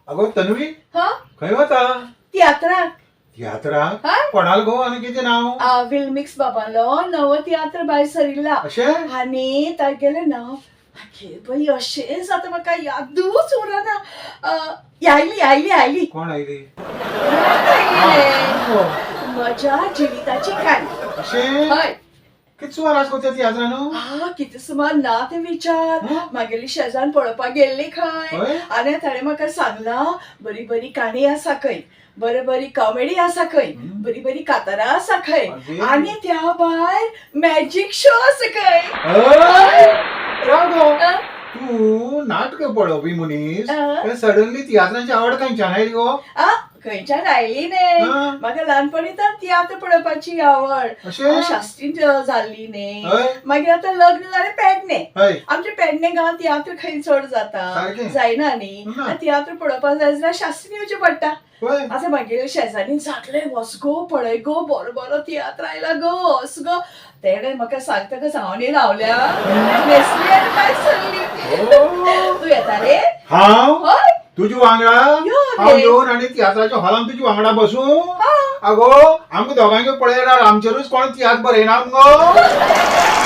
अगो तन्वी, हा. खंय वता? तियात्राक. तियात्राक? हा? कोणाल गो आनी कितें नांव? विल्मिक्स बाबालो नवो तियात्र भायर सरिल्ला. अशें? आनी तागेलें नांव, आगे बाई, अशें जाता, म्हाका यादूच उरना. आयली, आयली, आयली. कोण आयली? याद आयली रे. म्हज्या जिविताची काणी. अशें? हय. कितें सुमार आसा गो त्या तियात्रान? हा, कितें सुमार ना तें विचार. हं? मागेली शेजान पळोवपाक गेल्ली खंय. हय? आनी ताणें म्हाका सांगलां, बरी बरी काणी आसा खंय, बरी बरी कॉमेडी आसा खंय, बरी बरी कातारां आसा खंय. आगे. आनी त्या भायर मॅजीक शो आसा खंय. हय? राव गो. हं? तूं नाटक पळोवपी मनीस, हं? सडनली तियात्रांची आवड खंयच्यान आयली गो? आ, खंयच्यान आयली न्ही. हं. म्हाका ल्हानपणी तर तियात्र पळोवपाची आवड. अशें? हांव शास्त्रीन जाल्ली न्ही. मागीर आतां लग्न जालें पेडणे. आमच्या पेडणे गांवांत तियात्र खंय चड जाता? जायना न्ही. ना. आनी तियात्र पळोवपाक जाय जाल्यार शास्त्रीन येवचें पडटा. आतां मागीर शेजाऱ्यांनी सांगलें, वच गो, पळय गो, बरो बरो तियात्र आयला गो, वच गो. तेणें म्हाका सांगतकच हांव न्ही रावल्या, न्हेसली आनी भायर सरली. तूं येता रे? हांव? हय. तुजे वांगडा? यो रे. हांव येवन आनी तियात्राच्या हॉलान तुजे वांगडा बसूं? हा. अगो, आमकां दोगांक पळयल्यार आमचेरूच कोण तियात्र बरयना मुगो.